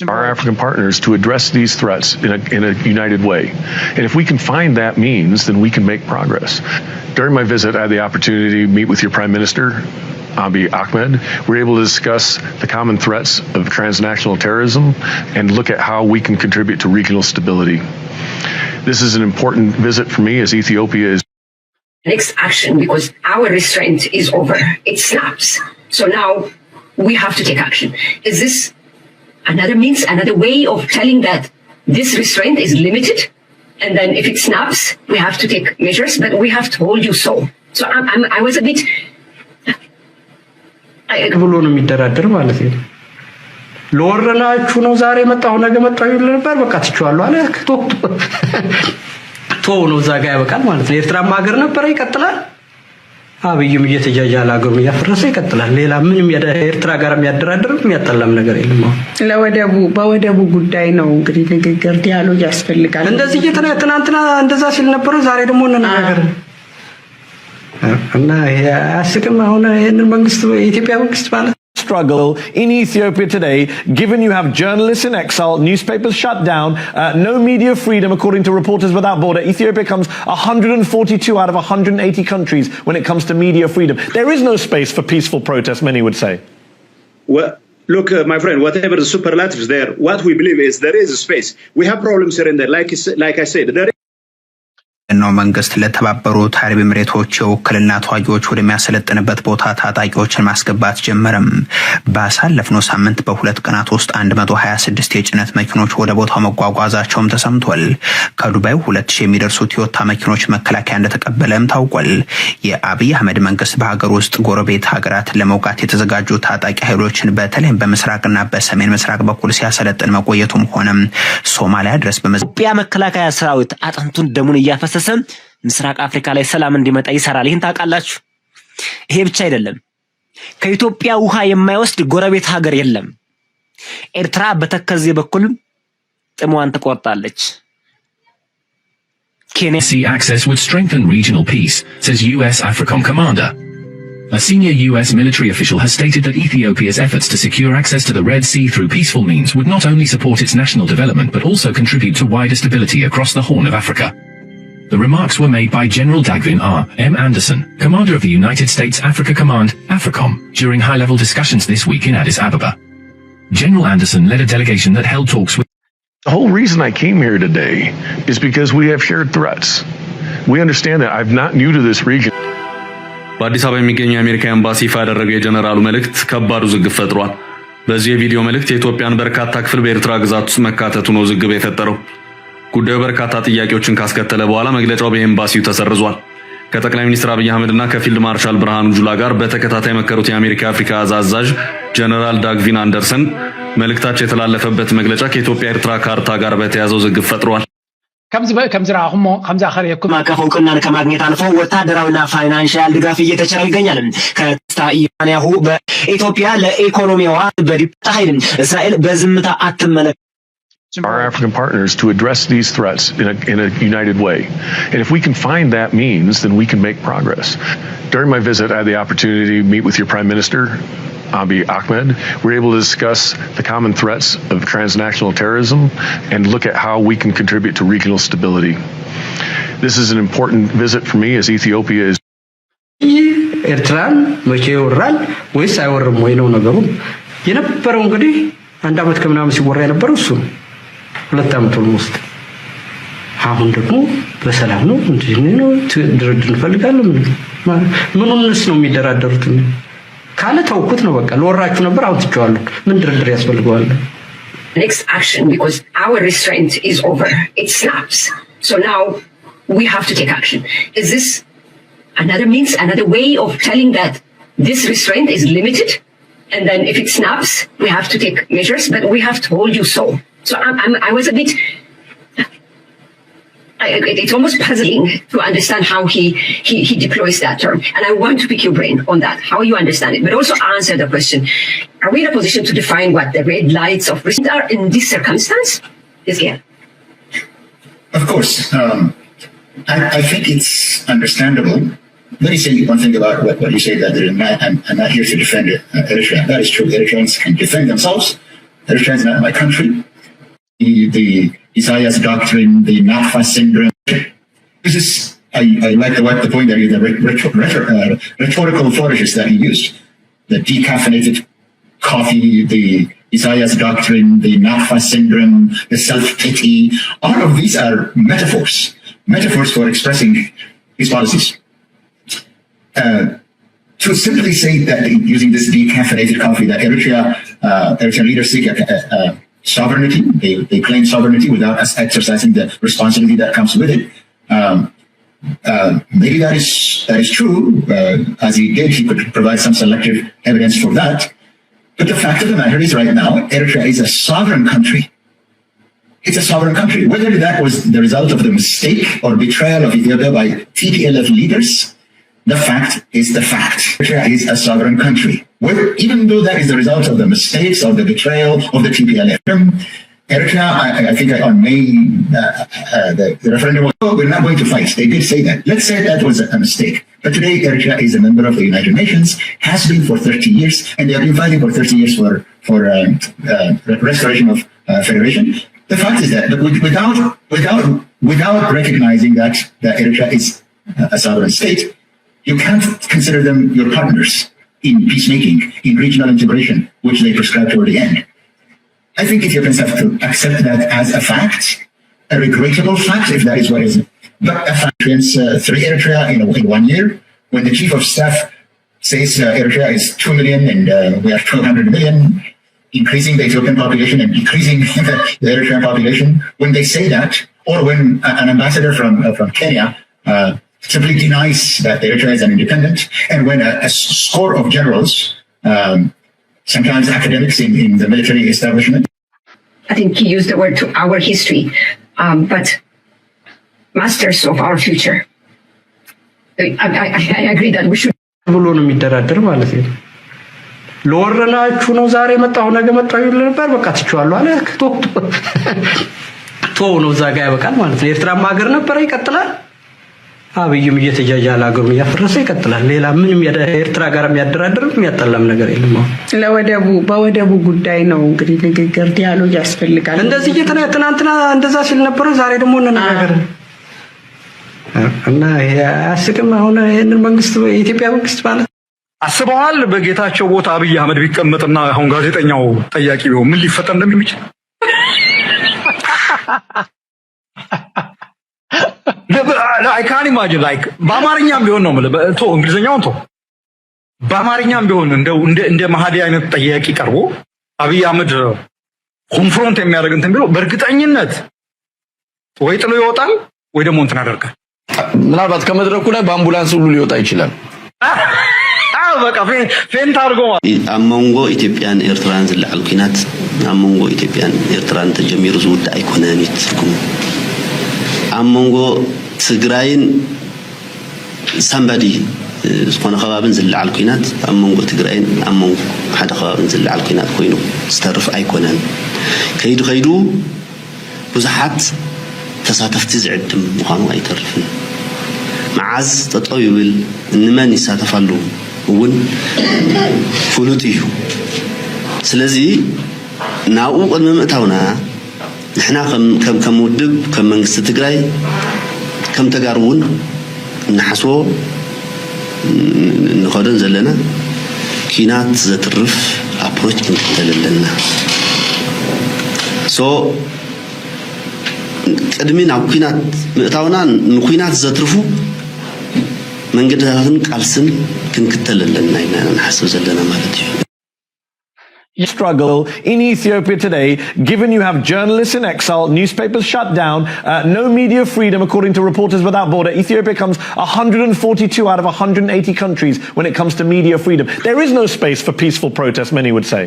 our African partners to address these threats in a, in a united way. And if we can find that means, then we can make progress. During my visit, I had the opportunity to meet with your Prime Minister, Abiy Ahmed. We were able to discuss the common threats of transnational terrorism and look at how we can contribute to regional stability. This is an important visit for me as Ethiopia is next action because our restraint is over. It snaps. So now we have to take action. Is this another means, another way of telling that this restraint is limited? And then if it snaps, we have to take measures, but we have told you so. So I'm, I'm, I was a bit. ብሎ ነው የሚደራደር ማለት ነው። ለወረናችሁ ነው ዛሬ መጣሁ ነገ መጣሁ ይል ነበር። በቃ ትችዋለሁ አለ። ቶ ነው እዛ ጋ ያበቃል ማለት ነው። ኤርትራም ሀገር ነበረ ይቀጥላል። አብይም እየተጃጃለ ሀገሩን እያፈረሰ ይቀጥላል። ሌላ ምንም ኤርትራ ጋር የሚያደራድርም የሚያጣላም ነገር የለም። ለወደቡ በወደቡ ጉዳይ ነው እንግዲህ ንግግር ዲያሎግ ያስፈልጋል። እንደዚህ ትናንትና እንደዛ ሲል ነበረ። ዛሬ ደግሞ እንነጋገር እና ይሄ አያስቅም። አሁን ይህንን መንግስት የኢትዮጵያ መንግስት ማለት struggle in Ethiopia today, given you have journalists in exile, newspapers shut down, uh, no media freedom, according to Reporters Without Border. Ethiopia comes one hundred forty-two out of one hundred eighty countries when it comes to media freedom. There is no space for peaceful protest, many would say. Well, look, uh, my friend, whatever the superlatives there, what we believe is there is a space. We have problems here and there. Like, like I said, there ነው መንግስት ለተባበሩት አረብ ኤምሬቶች የውክልና ተዋጊዎች ወደሚያሰለጥንበት ቦታ ታጣቂዎችን ማስገባት ጀመረም። ባሳለፍነው ሳምንት በሁለት ቀናት ውስጥ አንድ መቶ ሃያ ስድስት የጭነት መኪኖች ወደ ቦታው መጓጓዛቸውም ተሰምቷል። ከዱባይ ሁለት ሺህ የሚደርሱ ቶዮታ መኪኖች መከላከያ እንደተቀበለም ታውቋል። የአብይ አህመድ መንግስት በሀገር ውስጥ ጎረቤት ሀገራት ለመውጋት የተዘጋጁ ታጣቂ ኃይሎችን በተለይም በምስራቅና በሰሜን ምስራቅ በኩል ሲያሰለጥን መቆየቱም ሆነ ሶማሊያ ድረስ በመዝ የኢትዮጵያ መከላከያ ሰራዊት አጥንቱን ደሙን እያፈሰሰ ምስራቅ አፍሪካ ላይ ሰላም እንዲመጣ ይሰራል። ይህን ታውቃላችሁ። ይሄ ብቻ አይደለም፣ ከኢትዮጵያ ውሃ የማይወስድ ጎረቤት ሀገር የለም። ኤርትራ በተከዜ በኩል ጥሟን ትቆርጣለች። ኬንያ Sea access would strengthen regional peace, says U S AFRICOM commander. A senior U S military official has stated that Ethiopia's efforts to secure access to the Red Sea through peaceful means would not only support its national development but also contribute to wider stability across the Horn of Africa. The remarks were made by General Dagvin R M Anderson, commander of the United States Africa Command, AFRICOM, during high-level discussions this week in Addis Ababa. General Anderson led a delegation that held talks with The whole reason I came here today is because we have shared threats. We understand that. I'm not new to this region. በአዲስ አበባ የሚገኘው የአሜሪካ ኤምባሲ ይፋ ያደረገው የጀነራሉ መልእክት ከባድ ውዝግብ ፈጥሯል። በዚህ የቪዲዮ መልእክት የኢትዮጵያን በርካታ ክፍል በኤርትራ ግዛት ውስጥ መካተቱ ነው ውዝግብ የፈጠረው። ጉዳዩ በርካታ ጥያቄዎችን ካስከተለ በኋላ መግለጫው በኤምባሲው ተሰርዟል። ከጠቅላይ ሚኒስትር አብይ አህመድና ከፊልድ ማርሻል ብርሃኑ ጁላ ጋር በተከታታይ መከሩት የአሜሪካ የአፍሪካ እዝ አዛዥ ጀነራል ዳግቪን አንደርሰን መልእክታቸው የተላለፈበት መግለጫ ከኢትዮጵያ ኤርትራ ካርታ ጋር በተያያዘ ውዝግብ ፈጥሯል። ከምዚ በ- ከም ዝረኣኹሞ ከምዚ ኣኸርየኩም ዓለም አቀፍ እውቅናን ከማግኘት አልፎ ወታደራዊና ፋይናንሻል ድጋፍ እየተቸረው ይገኛል። ከስታ ኢራንያሁ በኢትዮጵያ ለኢኮኖሚዋ በዲፕ ኃይል እስራኤል በዝምታ አትመለከት our African partners to address these threats in a, in a united way. And if we can find that means, then we can make progress. During my visit, I had the opportunity to meet with your Prime Minister, Abiy Ahmed. We were able to discuss the common threats of transnational terrorism and look at how we can contribute to regional stability. This is an important visit for me as Ethiopia is ኤርትራን መቼ ይወራል ወይስ አይወርም ወይ ነው ነገሩ። የነበረው እንግዲህ አንድ አመት ከምናምን ሲወራ የነበረው እሱ ነው። ሁለት አመት ኦልሞስት። አሁን ደግሞ በሰላም ነው እንዲህ ነው ድርድር እንፈልጋለን። ምንስ ነው የሚደራደሩት? ካለ ተውኩት ነው በቃ። ለወራችሁ ነበር፣ አሁን ትቼዋለሁ። ምን ድርድር ያስፈልገዋል? Next action because our restraint is over. It snaps. So now we have to take action. Is this another means, another way of telling that this restraint is limited? And then if it snaps, we have to take measures, but we have told you so. So I'm, I'm, I was a bit. I, it- it's almost puzzling to understand how he, he he deploys that term, and I want to pick your brain on that, how you understand it, but also answer the question: are we in a position to define what the red lights of restraint are in this circumstance? Is here. Of course, um, I, I think it's understandable. Let me say one thing about what, what you said, that I'm not, I'm, I'm not here to defend uh, Eritrea. That is true. Eritreans can defend themselves. Eritrea is not my country. The, the Isaias doctrine, the Nakfa syndrome. This is, I, I like the, what the point that is the rhetor- rhetor- uh, rhetorical flourishes that he used. The decaffeinated coffee, the Isaias doctrine, the Nakfa syndrome, the self pity. All of these are metaphors, metaphors for expressing his policies. Uh, to simply say that using this decaffeinated coffee that Eritrea, uh, Eritrean leaders seek a, a, a sovereignty, they, they claim sovereignty without us exercising the responsibility that comes with it. Um, uh, maybe that is that is true, uh, as he did, he could provide some selective evidence for that. But the fact of the matter is, right now, Eritrea is a sovereign country. It's a sovereign country. Whether that was the result of the mistake or betrayal of Ethiopia by T P L F leaders, the fact is the fact. Eritrea is a sovereign country. Whether, even though that is the result of the mistakes, of the betrayal of the T P L F, Eritrea, I, I think on May, uh, uh, the, the referendum was, "Oh, we're not going to fight." They did say that. Let's say that was a mistake. But today, Eritrea is a member of the United Nations, has been for thirty years, and they have been fighting for thirty years for, for um, uh, restoration of uh, federation. The fact is that, but with, without, without, without recognizing that, that Eritrea is a sovereign state, you can't consider them your partners in peacemaking, in regional integration, which they prescribe toward the end. I think Ethiopians have to accept that as a fact, a regrettable fact if that is what is. But a fact, since uh, three Eritrea in, in one year, when the chief of staff says uh, Eritrea is two million and uh, we are two hundred million, increasing the Ethiopian population and decreasing the, the Eritrean population, when they say that, or when uh, an ambassador from, uh, from Kenya uh, simply denies that Eritrea is an independent, and when a, a score of generals, um, sometimes academics in, in the military establishment, I think he used the word to our history, um, but masters of our future. I, I, I agree that we should ብሎ ነው የሚደራደር ማለት ነው። ለወረናችሁ ነው ዛሬ መጣሁ ነገ መጣሁ ይል ነበር። በቃ ትችዋለሁ አለ። ቶ ነው እዛ ጋ ያበቃል ማለት ነው። ኤርትራም ሀገር ነበረ ይቀጥላል። አብይም እየተጃጃለ ሀገሩን እያፈረሰ ይቀጥላል። ሌላ ምንም ኤርትራ ጋር የሚያደራድርም የሚያጣላም ነገር የለም። አሁን ለወደቡ በወደቡ ጉዳይ ነው እንግዲህ ንግግር ዲያሎግ ያስፈልጋል። እንደዚህ ትናንትና እንደዛ ሲል ነበረ። ዛሬ ደግሞ እንነጋገር እና ይሄ አያስቅም? አሁን ይህንን መንግስት የኢትዮጵያ መንግስት ማለት አስበዋል። በጌታቸው ቦታ አብይ አህመድ ቢቀመጥና አሁን ጋዜጠኛው ጠያቂ ቢሆን ምን ሊፈጠር እንደሚችል I can't imagine. Like በአማርኛም ቢሆን ነው የምልህ፣ ቶ እንግሊዝኛውን ቶ በአማርኛም ቢሆን እንደው እንደ እንደ መሀዲ አይነት ጠያቂ ቀርቦ አብይ አህመድ ኮንፍሮንት የሚያደርግ እንትን ቢለው በእርግጠኝነት ወይ ጥሎ ይወጣል ወይ ደግሞ እንትን ያደርጋል። ምናልባት ከመድረኩ ላይ በአምቡላንስ ሁሉ ሊወጣ ይችላል። በቃ ፌንት አድርጎ ኣብ መንጎ ኢትዮጵያን ኤርትራን ዝለዓል ኲናት ኣብ መንጎ ኢትዮጵያን ኤርትራን ተጀሚሩ ዝውዳእ ኣይኮነን እዩ ትርጉሙ። ኣብ መንጎ ትግራይን ሳምባዲ ዝኾነ ከባብን ዝለዓል ኲናት ኣብ መንጎ ትግራይን ኣብ መንጎ ሓደ ከባብን ዝለዓል ኲናት ኮይኑ ዝተርፍ ኣይኮነን። ከይዱ ከይዱ ብዙሓት ተሳተፍቲ ዝዕድም ምዃኑ ኣይተርፍን። መዓዝ ጠጠው ይብል፣ እንመን ይሳተፋሉ እውን ፍሉጥ እዩ። ስለዚ ናብኡ ቅድሚ ምእታውና ንሕና ከም ከም ከም ውድብ ከም መንግስቲ ትግራይ ከም ተጋሩ እውን እንሓስቦ እንኸዶን ዘለና ኪናት ዘትርፍ ኣፕሮች ክንክተል ኣለና። ሶ ቅድሚ ናብ ኲናት ምእታውና ንኲናት ዘትርፉ መንገድታትን ቃልስን ክንክተል ኣለና ኢና ንሓስብ ዘለና ማለት እዩ። Struggle in Ethiopia today, given you have journalists in exile, newspapers shut down, uh, no media freedom according to Reporters Without Border. Ethiopia comes one hundred forty-two out of one hundred eighty countries when it comes to media freedom. There is no space for peaceful protest, many would say.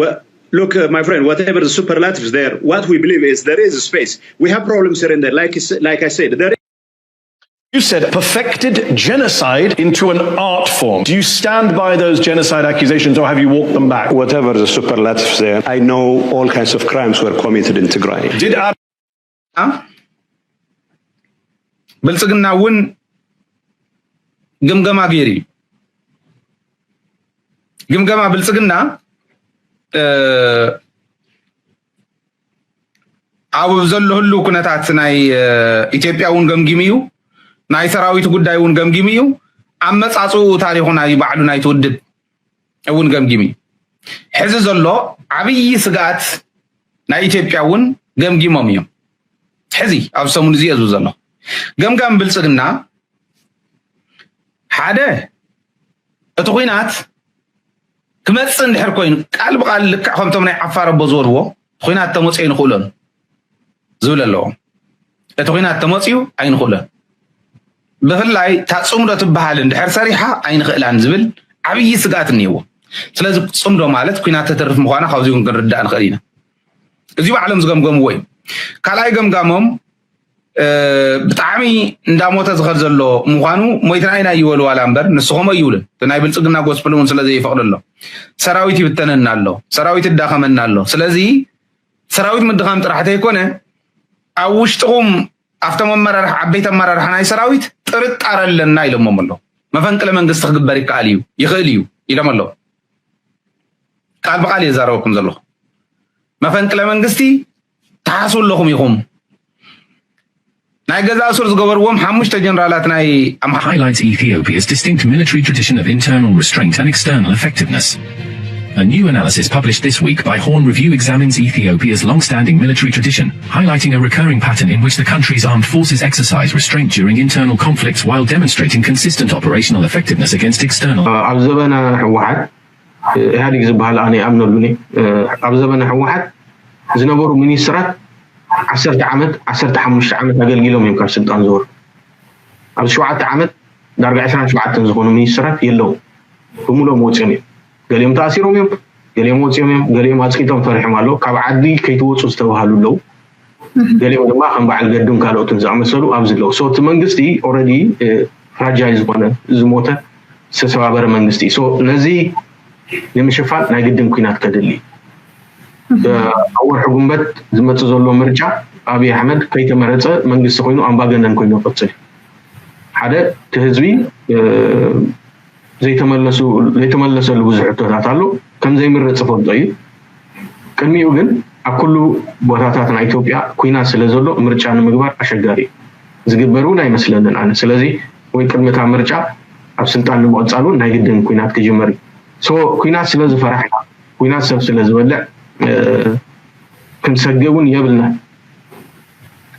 Well, look, uh, my friend, whatever the superlatives there, what we believe is there is a space. We have problems here and there. Like, like I said, there You said perfected genocide into an art form. Do you stand by those genocide accusations or have you walked them back? Whatever the superlatives there, I know all kinds of crimes were committed in Tigray. Did ብልፅግና እውን ግምገማ ገይሩ እዩ። ግምገማ ብልፅግና ኣብ ዘሎ ህልው ኩነታት ናይ ኢትዮጵያ እውን ገምጊሙ እዩ። ናይ ሰራዊት ጉዳይ እውን ገምጊሙ እዩ። ኣመፃፅኡ ታሪኹ ናይ ባዕሉ ናይቲ ውድብ እውን ገምጊሙ እዩ። ሕዚ ዘሎ ዓብዪ ስግኣት ናይ ኢትዮጵያ እውን ገምጊሞም እዮም። ሕዚ ኣብ ሰሙን እዚ እየ ዝብል ዘሎ ገምጋም ብልፅግና ሓደ እቲ ኹናት ክመፅእ እንድሕር ኮይኑ ቃል ብቃል ልክዕ ከምቶም ናይ ዓፋር ኣቦ ዝበልዎ ኹናት ተመፅኦ ይንኽእሎን ዝብል ኣለዎም። እቲ ኹናት ተመፅኡ ኣይንኽእሎን። ብፍላይ እታ ፅምዶ ትበሃል እንድሕር ሰሪሓ ኣይንኽእላን ዝብል ዓብዪ ስግኣት እኒህዎ። ስለዚ ፅምዶ ማለት ኲናት ተተርፍ ምዃና ካብዚ እውን ክንርዳእ ንኽእል ኢና። እዚ ባዕሎም ዝገምገምዎ እዩ። ካልኣይ ገምጋሞም ብጣዕሚ እንዳሞተ ዝኸድ ዘሎ ምዃኑ ሞይትና ኢና ይበሉ ዋላ እምበር ንስኹም ኣይብሉን። እቲ ናይ ብልፅግና ጎስፕል እውን ስለ ዘይፈቕደሎም ሰራዊት ይብተነና ኣሎ፣ ሰራዊት ይዳኸመና ኣሎ። ስለዚ ሰራዊት ምድኻም ጥራሕ ተይኮነ ኣብ ውሽጥኹም ኣብቶም ኣመራርሓ ዓበይቲ ኣመራርሓ ናይ ሰራዊት ጥርጣረ ኣለና ኢሎሞም ኣሎ። መፈንቅለ መንግስቲ ክግበር ይከኣል እዩ ይኽእል እዩ ኢሎም ኣሎ። ቃል ብቃል እየ ዛረበኩም ዘለኹ። መፈንቅለ መንግስቲ ትሓስቡ ኣለኹም ኢኹም። ናይ ገዛ እሱር ዝገበርዎም ሓሙሽተ ጀነራላት ናይ ኣምሓ highlights Ethiopia's distinct military tradition of internal restraint and external effectiveness. A new analysis published this week by Horn Review examines Ethiopia's long-standing military tradition, highlighting a recurring pattern in which the country's armed forces exercise restraint during internal conflicts while demonstrating consistent operational effectiveness against external. ኣብ ዘበነ ህወሓት ኢህኣዴግ ዝበሃል ኣነ ይኣምነሉን እየ። ኣብ ዘበነ ህወሓት ዝነበሩ ሚኒስትራት ዓሰርተ ዓመት ዓሰርተ ሓሙሽተ ዓመት ኣገልጊሎም እዮም ካብ ስልጣን ዝወርዱ። ኣብ ሸውዓተ ዓመት ዳርጋ ዕስራን ሸውዓተን ዝኾኑ ሚኒስትራት የለዉ፣ ብምሎም ወፂኦም እዮም። ገሊኦም ተኣሲሮም እዮም፣ ገሊኦም ወፂኦም እዮም፣ ገሊኦም ኣፅቂጦም ፈሪሖም ኣለዉ። ካብ ዓዲ ከይትወፁ ዝተባሃሉ ኣለዉ። ገሊኦም ድማ ከም በዓል ገዱን ካልኦትን ዝኣመሰሉ ኣብዚ ኣለዉ። So እቲ መንግስቲ already fragile ዝኾነ ዝሞተ ዝተሰባበረ መንግስቲ እዩ። So ነዚ ንምሽፋን ናይ ግድን ኲናት ከድሊ እዩ። ኣብ ወርሒ ጉንበት ዝመፅእ ዘሎ ምርጫ ኣብይ ኣሕመድ ከይተመረፀ መንግስቲ ኮይኑ ኣምባገነን ኮይኑ ይቕፅል እዩ። ሓደ እቲ ህዝቢ ዘይተመለሱ ዘይተመለሰሉ ብዙሕ ሕቶታት ኣሎ። ከም ዘይምረፅ ይፈልጦ እዩ። ቅድሚኡ ግን ኣብ ኩሉ ቦታታት ናይ ኢትዮጵያ ኲናት ስለ ዘሎ ምርጫ ንምግባር ኣሸጋሪ እዩ። ዝግበር እውን ኣይመስለንን ኣነ። ስለዚ ወይ ቅድሚ እታ ምርጫ ኣብ ስልጣን ንምቕፃል እውን ናይ ግድን ኲናት ክጅመር እዩ። So ኲናት ስለ ዝፈራሕና፣ ኲናት ሰብ ስለ ዝበልዕ ክንሰግእ እውን የብልና።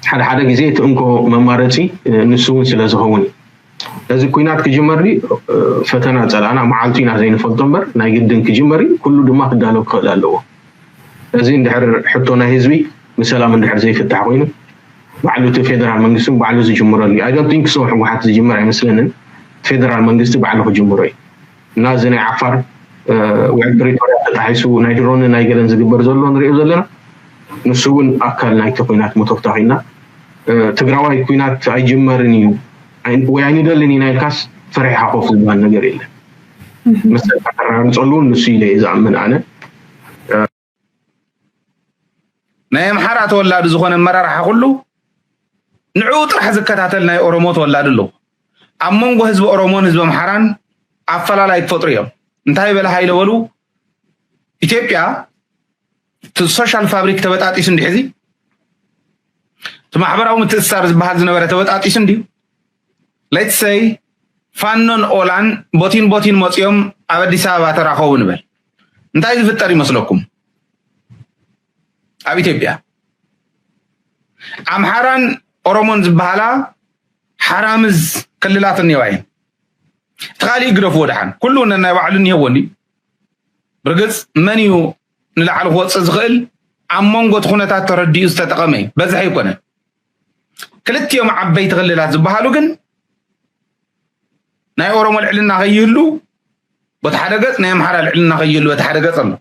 ሓደ ሓደ ግዜ እቲ እንኮ መማረፂ ንሱ እውን ስለ ዝኸውን እዩ። እዚ ኲናት ክጅመር ድዩ ፈተና ፀላእና መዓልቱ ኢና ዘይንፈልጦ እምበር ናይ ግድን ክጅመር እዩ። ኩሉ ድማ ክዳሎ ክኽእል ኣለዎ። እዚ እንድሕር ሕቶ ናይ ህዝቢ ብሰላም እንድሕር ዘይፍታሕ ኮይኑ ባዕሉ እቲ ፌደራል መንግስቲ እውን ባዕሉ ዝጅምረሉ እዩ። I don't think so ህወሓት ዝጅምር ኣይመስለንን። ፌደራል መንግስቲ ባዕሉ ክጅምሮ እዩ እና እዚ ናይ ዓፋር ውዕል ፕሪቶርያ ተጣሒሱ ናይ ድሮንን ናይ ገለን ዝግበር ዘሎ ንሪኦ ዘለና ንሱ እውን ኣካል ናይቲ ኲናት ምቶፍታኺ እና ትግራዋይ ኲናት ኣይጅመርን እዩ ወይ ኣይንደልን ኢና ኢልካስ ፈሪሕኻ ኮፍ ዝበሃል ነገር የለን። መሰልካ ተረጋግፀሉ እውን ንሱ ኢለ እየ ዝኣምን ኣነ። ናይ ኣምሓራ ተወላዲ ዝኾነ ኣመራርሓ ኩሉ ንዕኡ ጥራሕ ዝከታተል ናይ ኦሮሞ ተወላዲ ኣለዉ። ኣብ መንጎ ህዝቢ ኦሮሞን ህዝቢ ኣምሓራን ኣፈላላይ ክፈጥሩ እዮም። እንታይ በለ ሃይለ በሉ ኢትዮጵያ እቲ ሶሻል ፋብሪክ ተበጣጢሱ እንዲ ሕዚ እቲ ማሕበራዊ ምትእስሳር ዝበሃል ዝነበረ ተበጣጢሱ እንዲዩ let's say ፋኖን ኦላን ቦቲን ቦቲን መፂኦም ኣብ ኣዲስ ኣበባ ተራኸቡ ንበል እንታይ ዝፍጠር ይመስለኩም ኣብ ኢትዮጵያ ኣምሓራን ኦሮሞን ዝበሃላ ሓራምዝ ክልላት እኒዋ እየን እቲ ካሊእ ግደፍዎ ደሓን ኩሉ ነናይ ባዕሉ እኒሀዎ እንዲ ብርግፅ መን እዩ ንላዕሊ ክወፅእ ዝኽእል ኣብ መንጎ እቲ ኩነታት ተረዲኡ ዝተጠቐመ እዩ በዝሒ ኣይኮነን ክልቲኦም ዓበይቲ ክልላት ዝበሃሉ ግን ናይ ኦሮሞ ልዕልና ከይህሉ በቲ ሓደ ገፅ ናይ ኣምሓራ ልዕልና ከይህሉ በቲ ሓደ ገፅ ኣሎ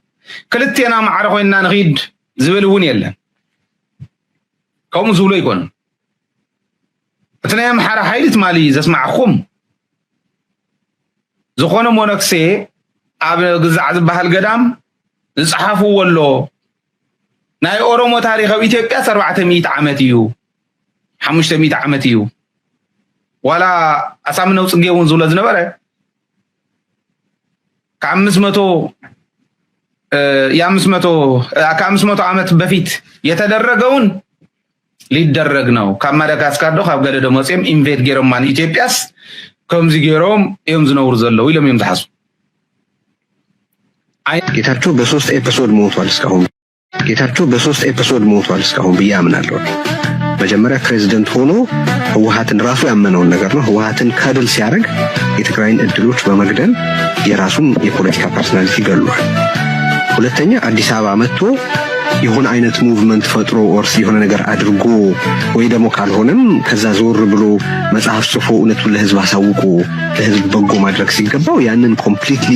ክልቴና ማዕረ ኮይንና ንኺድ ዝብል እውን የለን ከምኡ ዝብሉ ኣይኮኑን እቲ ናይ ኣምሓራ ሓይሊ ትማሊ ዘስማዕኹም ዝኾነ ሞነክሴ ኣብ ግዛዕ ዝበሃል ገዳም ዝፀሓፍዎ ኣሎ ናይ ኦሮሞ ታሪክ ኣብ ኢትዮጵያ ኣርባዕተ ሚእቲ ዓመት እዩ ሓሙሽተ ሚእቲ ዓመት እዩ ዋላ ኣሳምነው ፅጌ እውን ዝብሎ ዝነበረ ከአምስት መቶ የአምስት መቶ ከአምስት መቶ ዓመት በፊት የተደረገውን ሊደረግ ነው። ካብ ማዳጋስካር ዶ ካብ ገለ ዶ መፅኦም ኢንቬድ ገይሮማ ንኢትዮጵያስ ከምዚ ገይሮም እዮም ዝነብሩ ዘለዉ ኢሎም እዮም ዝሓስቡ። ጌታቸው በሶስት ኤፒሶድ ሞቷል እስካሁን። ጌታቸው በሶስት ኤፒሶድ ሞቷል እስካሁን ብዬ አምናለሁ። መጀመሪያ ፕሬዚደንት ሆኖ ህወሀትን ራሱ ያመነውን ነገር ነው። ህወሀትን ከድል ሲያደርግ የትግራይን እድሎች በመግደል የራሱን የፖለቲካ ፐርሶናሊቲ ገሏል። ሁለተኛ አዲስ አበባ መጥቶ የሆነ አይነት ሙቭመንት ፈጥሮ ኦርስ የሆነ ነገር አድርጎ ወይ ደግሞ ካልሆነም ከዛ ዞር ብሎ መጽሐፍ ጽፎ እውነቱን ለህዝብ አሳውቆ ለህዝብ በጎ ማድረግ ሲገባው ያንን ኮምፕሊትሊ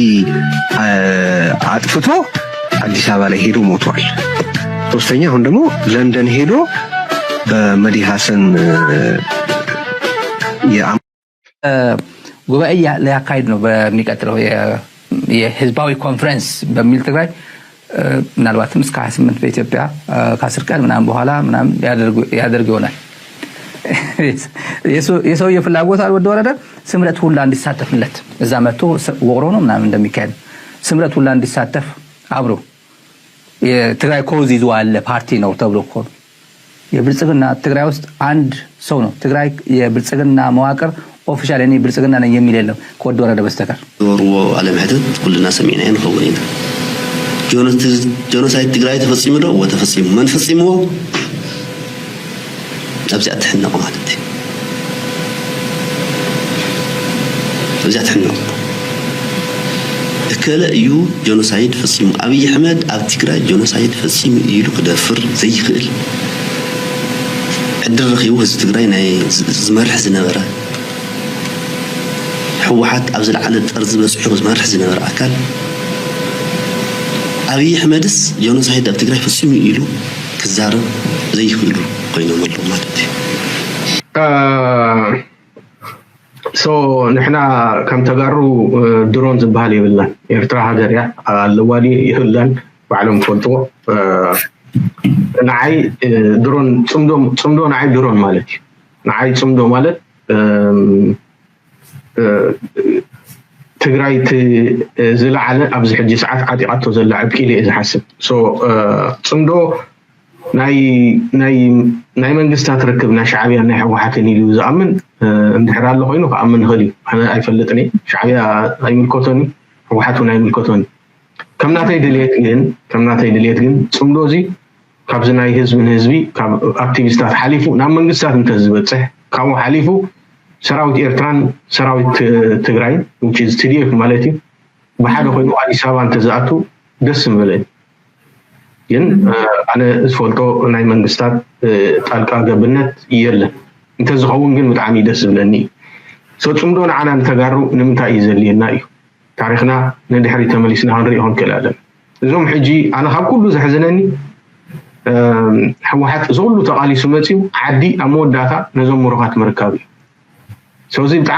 አጥፍቶ አዲስ አበባ ላይ ሄዶ ሞቷል። ሶስተኛ አሁን ደግሞ ለንደን ሄዶ በመዲ ሀሰን ጉባኤ ሊያካሂድ ነው በሚቀጥለው የህዝባዊ ኮንፈረንስ በሚል ትግራይ ምናልባትም እስከ ሀያ ስምንት በኢትዮጵያ ከአስር ቀን ምናምን በኋላ ምናምን ያደርግ ይሆናል። የሰውየ ፍላጎት አልወደ ወረደ ስምረት ሁላ እንዲሳተፍለት እዛ መጥቶ ወቅሮ ነው ምናምን እንደሚካሄድ ስምረት ሁላ እንዲሳተፍ አብሮ የትግራይ ኮዝ ይዞ አለ ፓርቲ ነው ተብሎ እኮ የብልጽግና ትግራይ ውስጥ አንድ ሰው ነው ትግራይ የብልጽግና መዋቅር ኦፊሻል እኔ ብልጽግና ነኝ የሚል የለም ከወዲ ወረደ በስተቀር። ዝወርዎ ቃለ መሕተት ኩልና ሰሚዕናዮ ንኸውን ኢና። ጆኖሳይድ ትግራይ ተፈፂሙ ዶ? እወ ተፈፂሙ። መን ፈፂምዎ? ኣብዚኣ ትሕነቑ ማለት እዩ። ኣብዚኣ ትሕነቑ። እከለ እዩ ጆኖሳይድ ፈፂሙ። ኣብይ ኣሕመድ ኣብ ትግራይ ጆኖሳይድ ፈፂሙ ኢሉ ክደፍር ዘይኽእል ዕድል ረኺቡ ህዝቢ ትግራይ ናይ ዝመርሕ ዝነበረ ህወሓት ኣብ ዝለዓለ ጠርዚ በፂሑ ዝመርሕ ዝነበረ ኣካል ኣብይ ኣሕመድስ ጆኖሳይድ ኣብ ትግራይ ፈፂሙ ኢሉ ክዛረብ ዘይኽእሉ ኮይኖም ኣለዉ ማለት እዩ። ሶ ንሕና ከም ተጋሩ ድሮን ዝበሃል የብልናን። ኤርትራ ሃገር እያ ኣለዋ ድዩ የብላን ባዕሎም ትፈልጥዎ። ንዓይ ድሮን ፅምዶ ንዓይ ድሮን ማለት እዩ። ንዓይ ፅምዶ ማለት ትግራይ ዝለዓለ ኣብዚ ሕጂ ሰዓት ዓጢቓቶ ዘላ ዕብቂ ኢለ እየ ዝሓስብ። ፅምዶ ናይ መንግስታት ርክብ ናይ ሻዕብያን ናይ ህወሓትን ኢሉ ዝኣምን እንድሕር ኣሎ ኮይኑ ክኣምን ይኽእል እዩ። ኣነ ኣይፈልጥን እየ። ሻዕብያ ኣይምልከቶን እዩ፣ ህወሓት እውን ኣይምልከቶን እዩ። ከም ናተይ ድልየት ግን ከም ናተይ ድልየት ግን ፅምዶ እዚ ካብዚ ናይ ህዝቢ ንህዝቢ ካብ ኣክቲቪስታት ሓሊፉ ናብ መንግስታት እንተዝበፅሕ ካብኡ ሓሊፉ ሰራዊት ኤርትራን ሰራዊት ትግራይን which is T D F ማለት እዩ ብሓደ ኮይኑ ኣዲስ ኣበባ እንተዝኣቱ ደስ ምበለኒ። ግን ኣነ ዝፈልጦ ናይ መንግስታት ጣልቃ ገብነት የለን። እንተዝኸውን ግን ብጣዕሚ ደስ ዝብለኒ እዩ። So ፅምዶ ንዓና ንተጋሩ ንምንታይ እዩ ዘድልየና እዩ? ታሪኽና ንድሕሪት ተመሊስና ክንሪኦ ክንክእል ኣለና። እዞም ሕጂ ኣነ ካብ ኩሉ ዘሕዝነኒ ህወሓት እዚ ኩሉ ተቓሊሱ መፂኡ ዓዲ ኣብ መወዳእታ ነዞም ምሩኻት ምርካብ እዩ። So እዚ